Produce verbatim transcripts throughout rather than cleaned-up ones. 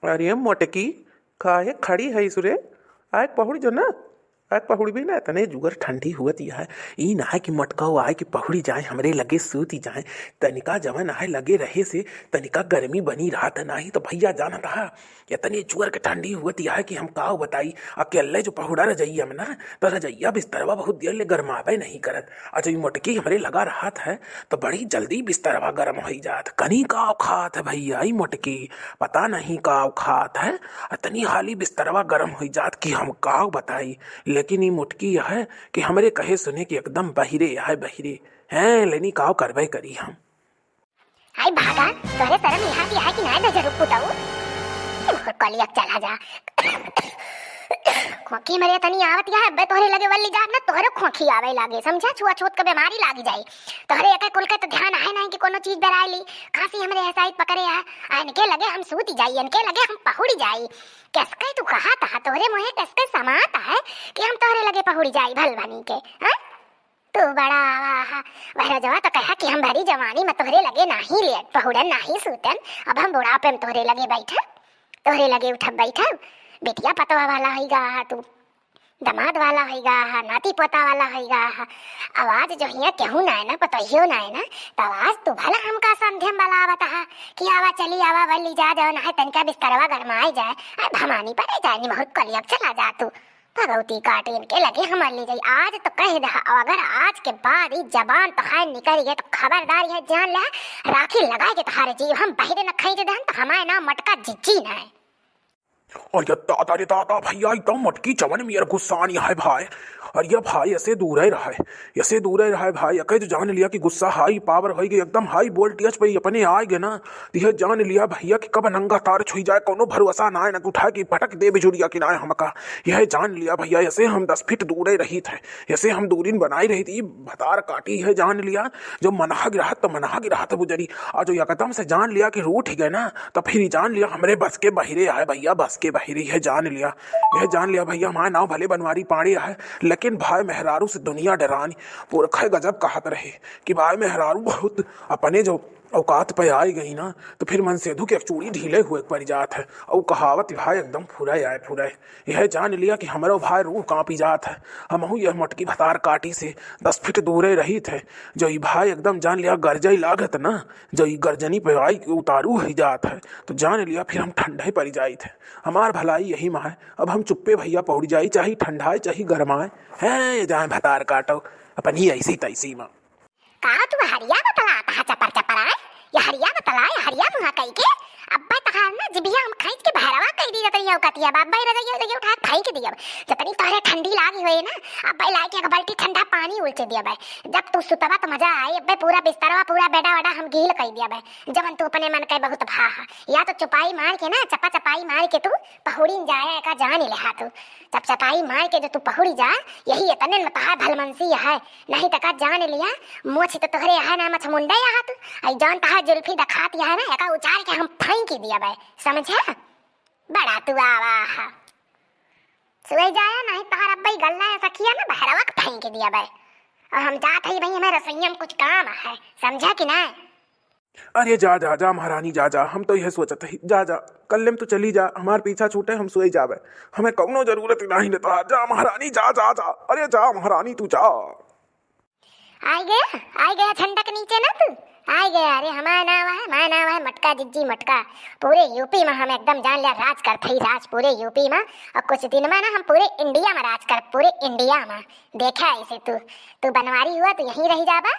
अरे मोटकी, काहे खड़ी है सुरे? आए पहुड़ी जो ना, आए पहुड़ी भी ना, तने जुगर ठंडी हुअत यह है। ई ना है कि मोटका आए कि पहुड़ी जाए, हमरे लगे सूती जाए। तनिका जवन आए लगे रहे से, तनिका गर्मी बनी रहत, नाही तो भैया जानत हा, इतने जुगर के ठंडी हुअत यह है कि हम काव बताई। अकेले जो पहुड़ा रजइया में ना, तो रजइया बिस्तरवा बहुत देर ले गरमावे नहीं करत। अच्छा, ई मोटकी हमरे लगा रहत है, तो बड़ी जल्दी बिस्तरवा गरम होई जात। कनी काव खात है भैया, ई मोटकी, पता नहीं काव खात है, अतनी हाली बिस्तरवा गरम होई जात कि हम काव बताई। लेकिन ई मोटकी यह है कि हमरे कहे सुने कि एकदम बहिरे है, बहिरे हैं, लेनी काव करबे करी हम। हाय भागा, तोहरे शर्म यहाँ की है कि नाय दे जरूर पुताऊ? कलियक चला जा। खोंखी मरे तनी आवत या है, बे तोहरे लगे वल्ली जाब ना, तोहरे खोंखी आवे लागे, समझा? छुआछूत के बीमारी लागी जाई। तोहरे एके कुल के तो ध्यान आहे नहीं कि कोनो चीज बेराय ली, खांसी हमरे ऐसा ही पकड़े है, आ इनके लगे हम सूती जाई, इनके लगे हम पहुड़ी जाई। कैसके तू कहा था, तोहरे मुँहे कैसके समात है कि हम तोहरे लगे पहुड़ी जाई भलवानी के, हाँ? तू बड़ा आवा हा, भैरजवा तो कहा कि हम भरी जवानी में तोहरे लगे नाही लेट पहुड़न, नाही सूतन, अब हम बुढ़ापे में तोहरे लगे बैठब, तोहरे लगे उठब बैठब। बेटिया पतवा वाला होई गा हा तू, दमाद वाला होई गा हा, नाती पोता वाला होई गा हा। आवाज जो हिया केहू ना है ना, पतोहियो ना है ना, तो आवाज तू भला हमका संध्या में बलावत हा कि आवा चली आवा वल्ली जा जाओ ना है, तनिका बिस्तरवा गरमाए जाए, आ भवानी पड़े जाए, निमहुर कलियक चला जा तू। भगवती काटे इनके लगे हमार ले जाई। आज तो कह दे, अगर आज के बाद ई जबान तोहार निकल गए तो खबरदार यह जान ले, राखी लगाए के तोहारे जीव हम बहिरे न खींच देहन तो हमारे नाम मटका जिज्जी न है। अरे दादा रे दादा भैया, ई तो मटकी जवन मियर गुस्सानी है भाई। अरे भाई, ऐसे दूर है रहे, ऐसे दूर है रहे भाई। अके जो जान लिया कि गुस्सा हाई पावर होई गई, एकदम हाई वोल्टेज पे ही अपने आए गए ना, तो यह जान लिया भैया कि कब नंगा तार छुई जाए, कोनो भरोसा ना है, ना उठा के पटक दे बिजुरिया कि ना है हमका। यह जान लिया भैया, ऐसे हम दस फीट दूरे रही थे, ऐसे हम दूरी बनाई रही थी। भतार काटी है जान लिया, जो मनहग रहत तो मनहग रहत बुजरी, और जो एकदम से जान लिया कि रूठ गए ना, तो फिर जान लिया हमरे बस के बहिरे है भैया, बस के बहिरे है जान लिया। यह जान लिया भैया, हमारा नाम भले बनवारी पांड़े है, लेकिन भाई मेहरारू से दुनिया डरानी। पुरखा गजब कहत रहे कि भाई मेहरारू बहुत अपने जो औकात पे आई गई ना, तो फिर मनसेधु के चूड़ी ढीले हुए पड़ जात है। और कहावत भाई एकदम फुरे आए फुरे। यह जान लिया कि हमरो भाई रूह कांपी जात है। हमहू यह मोटकी भतार काटी से दस फीट दूरे रही थे। जो ई भाई एकदम जान लिया गरजई लागत ना, जो ई गरजनी पे आई के उतारू ही जात है, तो जान लिया फिर हम ठंडे पड़ जाई थे। हमार भलाई यही में है, अब हम चुप्पे भैया पहुड़ जाई, चाहे ठंडाए चाहे गरमाए, हैं ये जाए भतार काटो अपनी ऐसी तैसी में। का तू हरिया बतलात हा चपर चपर आए? ये हरिया बतला, ये हरिया मुहा कई के? अब्बे तहार ना जिभिया हम खींच के बहरवा कई दी जतनी औकातिया बा, अब्बे रजइया रजइया उठा के फेंक दियब। जतनी तोहरे ठंडी लागी होए ना, अब्बे लाए के एक बाल्टी ठंडा पानी उलचे दियब। जब तू सुतबा तो मजा आई, अब्बे पूरा बिस्तरवा पूरा बेडा वेडा हम गील कई दियब। जवन तू अपने मन के बहुत भा हा, या तो चुपाई मार के ना, चपा चपाई मार के तू पहुड़ीन जाए का जान ले हा तू। चपचपाई मार के जो तू पहुड़ी जा, यही इतने में तहार भलमनसी है, नहीं तो का जान लिया, मोछ तो तोहरे है ना, मछमुंडे यहाँ तू, आई जान तहार जुल्फी दखात यहाँ ना, एका उचार के हम फेंकी दिया बे, समझा? बड़ा तू आवा है। सोए जाया, नहीं तहार अब्बई गल्ला है सखिया ना, बहरवा के फेंकी दिया बे। और हम जात हई भाई, हमें रसोइया में कुछ काम है, समझा कि ना? अरे जा, जा, जा महारानी, जा, जा, हम तो यह सोचत ही, जा, जा, कल्ले में तू चली जा, हमार पीछा छूटे, हम सोए जावे, हमें कौनो जरूरत ही नहीं लेता, जा महारानी, जा, जा, जा, अरे जा महारानी, तू जा। आई गया, आई गया झंडा के नीचे ना तू, आई गया। अरे हमारा नाम है, हमारा नाम है मटका जिज्जी मटका। पूरे यूपी में हम एकदम जान लिया राज करत ही राज, पूरे यूपी में। और कुछ दिन में ना हम पूरे इंडिया में राज कर, पूरे इंडिया में। देखा ऐसे तू, तू बनवारी हुआ, तू यहीं रही जाबा।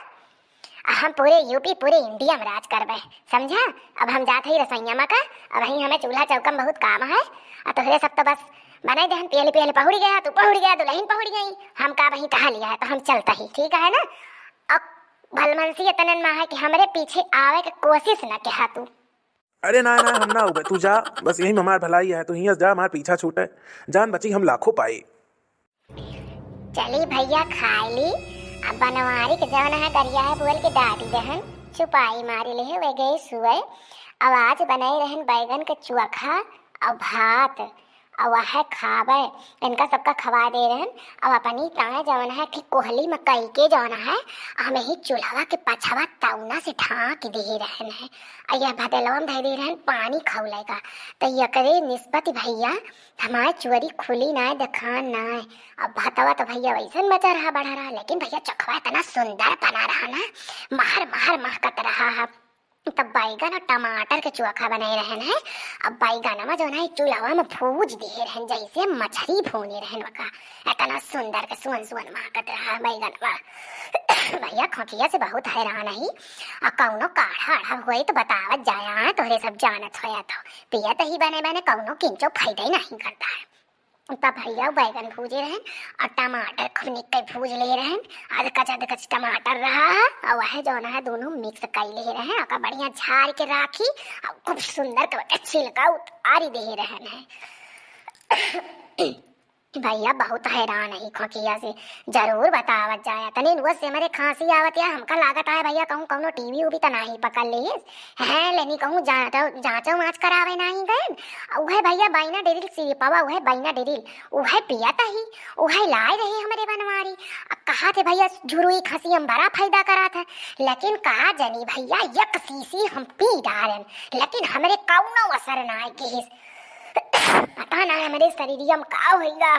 आ हम पूरे यूपी, पूरे इंडिया में राज करबे, समझा? अब हम जात हई रसोइया में का, अब वहीं हमें चूल्हा चौका में बहुत काम है। आ तोहरे सब तो बस बनाई देहन, पियली पियली पहुड़ी गया, तू पहुड़ी गया, दुल्हन पहुड़ी गई, हम का वहीं कहा लिया है, तो हम चलता ही, ठीक है ना? अब भलमनसी इतने में है कि हमरे पीछे आवे के कोशिश न किहा तू। अरे ना, ना, हम ना उबे, तू जा, बस यही में हमार भलाई है, तू हियां जा, हमार पीछा छूटे, जान बची हम लाखों पाई। चली भैया खाए ली। अब बनवारी के जवन है गरिया है बोल के डाटी देहन, चुपाई मारी ले वे गई सुए। अब आज बनाई रहन बैगन के चोखा और भात, अउ वह खावे, इनका सबका खवा दे रहन। अउ अपनी ताए जवन है ठीक कोहली में कई के जवन है, हमें ही चूल्हवा के पछवा तौना से ढाँक दे रहन है। अउ यह भदेलवा में धइ दे रहन पानी खौले का। त एकरे निस्बत भइया हमार चोरी खुली नाय, देखान नाय। अब भतवा त भइया वइसन बचा रहा, बढ़ा रहा, लेकिन भइया चोखवा इतना सुंदर बना रहा ना, महर महर महकत रहा है। तब बैगन अउ टमाटर के चोखा बनाए रहन है। अब बैगनवा जौन है चूल्हवा में भूज दिहे रहन, जैसे मछरी भूने रहन वका। इतना सुंदर के सुअन सुअन महकत रहा बैगनवा। भइया खोकिया से बहुत हैरान है। आ कौनो काढ़ा आढ़ा होए तो बतावत जाया, तोहरे सब जानत होया तो। पियत ही बने बने कौनो किंचो फायदा ही नहीं करता है। तब भइया बैगन भूजे रहन अउ टमाटर खूब निक के भूज ले रहन। अधकच अधकच टमाटर रहा है अउ वह जौन है दोनों mix कई ले रहन। ओका बढ़िया झार के राखी अउ खूब सुंदर के ओके छिलका उतारी दे रहन है। भइया बहुत हैरान है खोकिया से, जरूर बतावत जाया। तनी नुआ से हमरे खांसी आवत या, हमका लागत है भइया कहूँ कौनो टीवी उवी त नाही पकड़ लिहिस। हैं, लेनी कहूँ जाँचो, जाँचो माँच करावे नाही गएन। उहे भइया बाइना डेरिल सिरिपावा, उहे बाइना डेरिल, उहे पियत ही, उहे लाए रही हमरे बनवारी। आ कहा थे भइया झुरुई खांसी हम बड़ा फायदा करा थे, लेकिन कहा जनी भइया एक शीशी हम पी डारन, लेकिन हमरे कौनो असर ना किहिस। पता ना हमरे शरीरिया में का होइगा।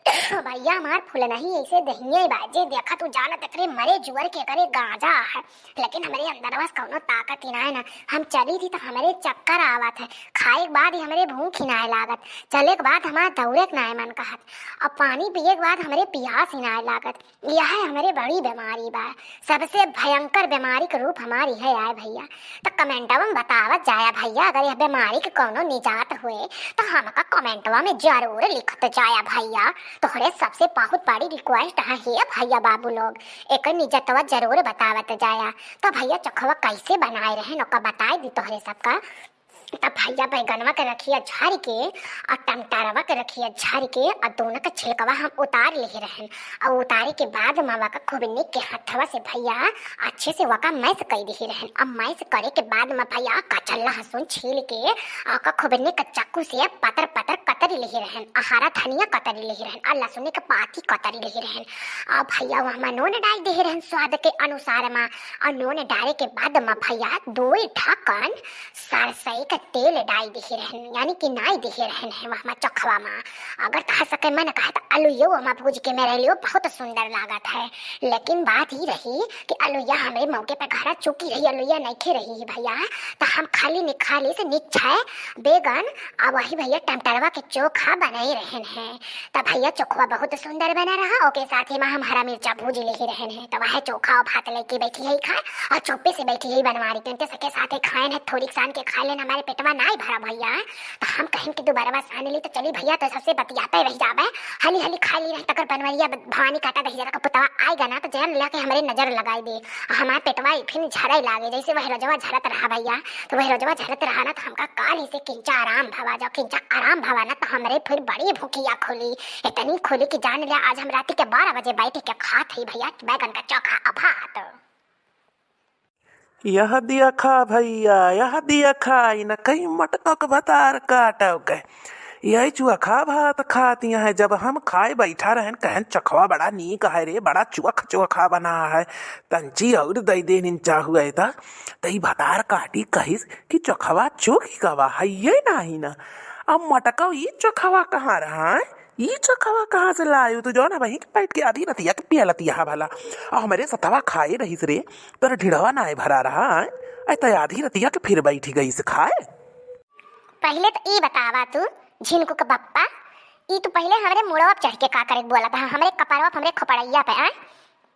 भइया हमार फुलनही ऐसे दहिये बा, जे देखा तू जानत एकरे मरे जुअर के करे गांजा है, लेकिन हमरे अंदरवा से कौनो ताकत ही नाय ना। हम चली थी तो हमरे चक्कर आवत है, खाए के बाद ही हमरे भूख ही नाय लागत, चले के बाद हमार दौड़े के नाय मन कहत, अब पानी पिए के बाद हमरे पियास ही नाय लागत। यह हमरे बड़ी बीमारी बा, सबसे भयंकर बीमारी के रूप हमार इहे आय भइया। त कमेंटवा में बतावत जाया भइया, अगर यह बीमारी के कौनो निजात हुए त हमका कमेंटवा में जरूर लिखत जाया भइया। तोहरे सबसे बहुत बड़ी request है हे भइया बाबू लोग, एकर निजतवा जरूर बतावत जाया। त भइया चोखवा कैसे बनाए रहे ओका बताए दी तोहरे सबका। तब भइया बैगनवा के रखिया झारि के अउ टमाटरवा के रखिया झारि के अउ दोनों के छिलकवा हम उतार लिहे रहन। अउ उतारे के बाद मा वका खूब निक के हथवा से भइया अच्छे से वका mash कइ दिहे रहन। अब mash करे के बाद मा भइया कच्चा लहसुन छील के ओका खूब निक के चाकू से पतर पतर कतरी लिहे रहन, अउ हरा धनिया कतरी लिहे रहन, अउ लहसुन के पाती कतरी लिहे रहन। अउ भइया वहमा नून डाल दिहे रहन स्वाद के अनुसार मा। अउ नून डाले के बाद मा भइया दुई ढक्कन सरसई के तेल डाल दिहे रहन, यानी कि नाई दिहे रहन है वहमा चोखवा मा। अगर तोहरे सबके मन कहे त अलुइयो वहमा भूज के मेरइ लियो, बहुत सुंदर लागत है। लेकिन बात ई रही कि अलुइया हमरे मौके पे घरा चुकी रही, अलुइया नइखे रही भइया, त हम खाली निखाली से निक छाए बैगन अउ वही भइया टमाटरवा के चोखा बनाए रहन है। त भइया चोखवा बहुत सुंदर बना रहा, ओके साथे मा हम हरा मिर्चा भूज लिहे रहन है। त वह चोखा अउ भात लइके बैठी है खाए अउ चुप्पे से बैठी है बनवारी। तुन्ते सके साथे खाएन है, थोड़ी सान के खाए लेन, हमरे पेटवा नाई भरा भइया। त हम कहेन कि दुबारा सान ली त चली भइया, त सबसे बतियाते रह जाबे, हली हली खाए ली नहीं तकर बनवरिया ब-, भवानी काटा दही जरा का पुतवा आएगा ना त जन लेके हमरे नजर लगाई दे, अउ हमार पेटवा फिर झरे लागे जैसे वह रोजवा झरत रहा भइया। त वह रोजवा झरत रहा ना त हमका काल ही से किंचा आराम भवा जाओ, किंचा आराम भवा ना त हमरे फिर बड़ी भूखिया खुली, इतनी खुली कि जान लिया आज हम राती के बारह बजे बैठ के खात ही भइया बैगन का चोखा अउ भात। यह दिया खा भइया, यह दिया खा, इन कई मटका के भतार काटव के। यही चोखा भात खाती हैं। जब हम खाए बैठा रहन, कहन, "चोखवा बड़ा नीक है रे, बड़ा चोख चोखा बना है, तंची और दई दे निंचा हुए त।" त ई भतार काटी कहिस कि, "चोखवा चोखी कवा है, ये नाही ना। अब मटका ई चोखवा कहाँ रहा है?" ई चोखवा कहाँ से लायू तू, जौन अबहीं के बैठ के आधी रतिया के पियलतिया हा भला? अउ हमरे सथवा खाए रहिस रे, तोर ढिढ़वा नाय भरा रहा, आय? आय, त आधी रतिया के फिर बैठी गइस खाए। पहिले त ई बतावा तू, झिनकू के बप्पा, ई तू पहिले हमरे मुड़वा पे चढ़ के का करे के बोलत हा, हमरे कपरवा पे, हमरे खोपड़ैया पे, आय?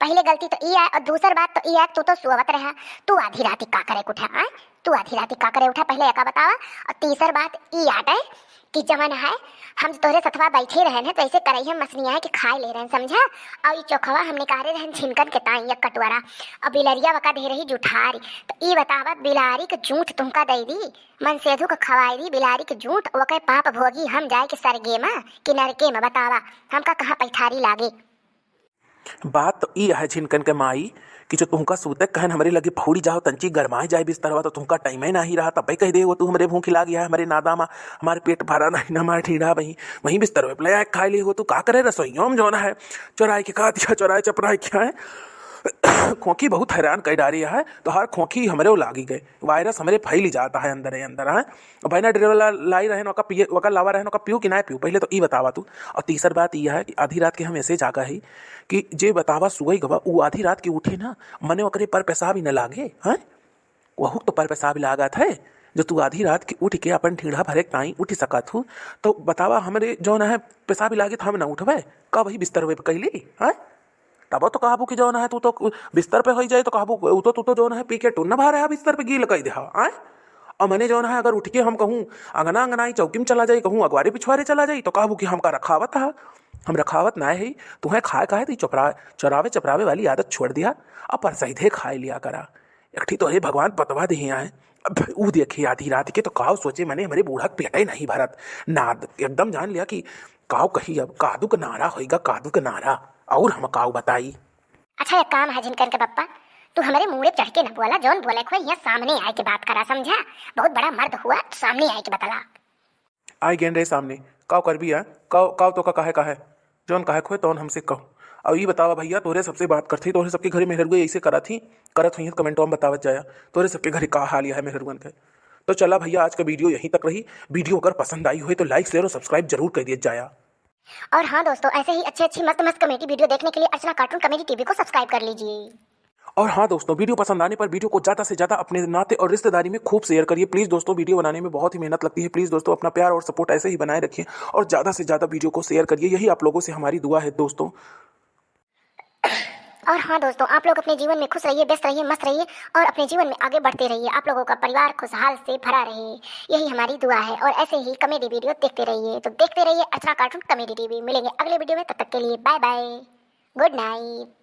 पहिले गलती तो ई आय, अउ दूसर बात तो ई आय, तू तो सोवत रहा, तू आधी राती का करे के उठा, आय? तू आधी राती का करे उठा, पहिले एका बतावा। अउ तीसर बात ई आटे कि जवन है, हम तोहरे सथवा बैठे रहन है, तो ऐसे करैया मसनिया के खाए ले रहन, समझा? अउ ई चोखवा हम निकारे रहन झिनकन के ताई एक कटोरा, अउ बिलरिया वका दे रही जुठारी। तो ई बतावा, बिलारी के जूठ तुमका दे दी, मनसेधु के खवाई दी बिलारी के जूठ, ओके पाप भोगी हम जाए के सरगे में कि नरके में, बतावा, हमका कहाँ पैठारी लागे? बात तो ई है झिनकन के माई कि जो तुमका सूते कहन हमरे लगे फौड़ी जाओ, तंची गरमाए जाए बिस्तरवा, तो तुमका टाइम ही नाही रहा, तब कह दे वो तू हमरे भूखी लागी है, हमरे नादा मा, हमारे पेट भरा नहीं ना, हमारे ठीड़ा वहीं, वहीं बिस्तरवे पे ले आए खाए लिए हो। तू का करे रसोइयों में जौन है, चोराए के खा दिया, चोराए चपराए क्या है। खोंखी बहुत हैरान कर डारी है, तो हर खोंखी हमरे वो लागी गए, वायरस हमरे फैली जाता है अंदर ही अंदर है। अब भाई ना ड्राइवर ला-, लाई रहन, ओका पिए, ओका लावा रहन, ओका पीऊ कि ना पीऊ, पहिले तो ई बतावा तू। और तीसर बात ई है कि आधी रात के हम ऐसे जागा ही कि जे बतावा सुई गवा, ऊ आधी रात के उठे ना, मने ओकरे पर पेशाब ही न लागे, हैं? वहू तो पर पेशाब लागत है, जो तू आधी रात के उठ के अपन ठीड़ा भरे के ताई उठ सकत हू, तो बतावा हमरे जौन है पेशाब लागे तो हम ना उठबे, का वही बिस्तर पे कैली, हैं? तब तो कहबू कि जौन है तू तो बिस्तर पे होई जाए तो कहबू, "ऊ तो, तू तो जौन है पी के टुन्न भा रहा बिस्तर पे गील कई देहा, आय?" और मने जौन है अगर उठ के हम कहूँ अंगना अंगनाई चौकी में चला जाई, कहूँ अगवारे पिछवारे चला जाई, तो कहबू कि हमका रखावत है, हम रखावत ना है, तुम्हें खाए खाए तो चपरा-, चरावे चपरावे वाली आदत छोड़ दिया, अब पर सीधे खाए लिया करा। एक ठी तो हे भगवान पतवा दे आए, अब ऊ देखी आधी रात के तो काव सोचे मने हमरे बूढ़ा के पेटे नहीं भरत, ना एकदम जान लिया कि काव कही अब कादू का नारा होइगा, कादू का नारा, और हम काव बताई। अच्छा, एक काम है झिनकन के पप्पा, तू हमरे मूड़े चढ़ के न बोला, जौन बोले को यहाँ सामने आए के बात करा, समझा? बहुत बड़ा मर्द हुआ, सामने आए के बतला। आई गेन रे सामने, काव करबी आ? काव, काव तो का काहे काहे? जौन काहे खोए तौन हमसे कहो। अब ई बतावा भैया, तोरे सबसे बात करथी, तोरे सबके घरे मेहरुए ऐसे करत ही, करत हुई कमेंटवा में बतावत जाया, तोरे सबके घरे का हाल है मेहरुअन के। तो चला भैया, आज का वीडियो यहीं तक रही। वीडियो अगर पसंद आई होए तो like, share और subscribe जरूर कर दिया जाया। और हाँ दोस्तों, ऐसे ही अच्छी अच्छी मस्त मस्त कॉमेडी वीडियो देखने के लिए अर्चना कार्टून कॉमेडी टीवी को सब्सक्राइब कर लीजिए। और हाँ दोस्तों, वीडियो पसंद आने पर वीडियो को ज़्यादा से ज़्यादा अपने नाते और रिश्तेदारी में खूब शेयर करिए प्लीज़ दोस्तों। वीडियो बनाने में बहुत ही मेहनत लगती है। प्लीज़ दोस्तों, अपना प्यार और सपोर्ट ऐसे ही बनाए रखिए और ज़्यादा से ज़्यादा वीडियो को शेयर करिए, यही आप लोगों से हमारी दुआ है दोस्तों। और हाँ दोस्तों, आप लोग अपने जीवन में खुश रहिए, व्यस्त रहिए, मस्त रहिए और अपने जीवन में आगे बढ़ते रहिए। आप लोगों का परिवार खुशहाल से भरा रहे, यही हमारी दुआ है। और ऐसे ही कॉमेडी वीडियो देखते रहिए, तो देखते रहिए अर्चना कार्टून कॉमेडी टीवी। मिलेंगे अगले वीडियो में, तब तक के लिए बाय बाय, गुड नाइट।